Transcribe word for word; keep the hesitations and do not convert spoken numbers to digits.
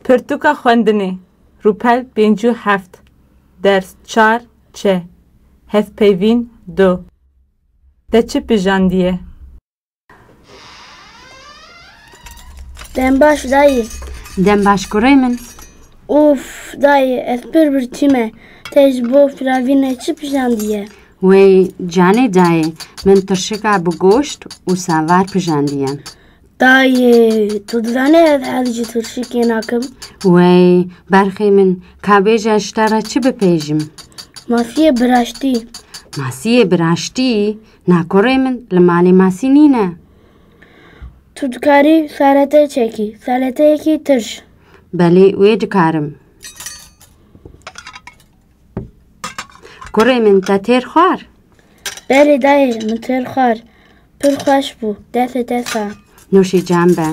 Pirtûka xwendinê, rûpel pêncî û heft, ders çar, çe, hevpeyvîn, do. Te çi pijandiye? Dem baş dayê. Dem baş kurê min. Of dayê, ez pir birçî me. Te ji bo firavînê çi pijandiye? Wey canê dayê, min tirşika bi goşt û savar pijandiye. Dayê, tu dizanî ez hez ji tirşikê nakim. Wey berxê min, ka bêje ji te re çi bipêjim? Masiyê biraştî. Masiyê biraştî? Na kurê min, li malê masî nîne. Tu dikarî salete çekî, saleteyekî tirş. Belê wê dikarim. Kurê min, te têr xwar? Belê dayê, min têr xwar. Pir xweş bû, destê te sax. Nûşî can be.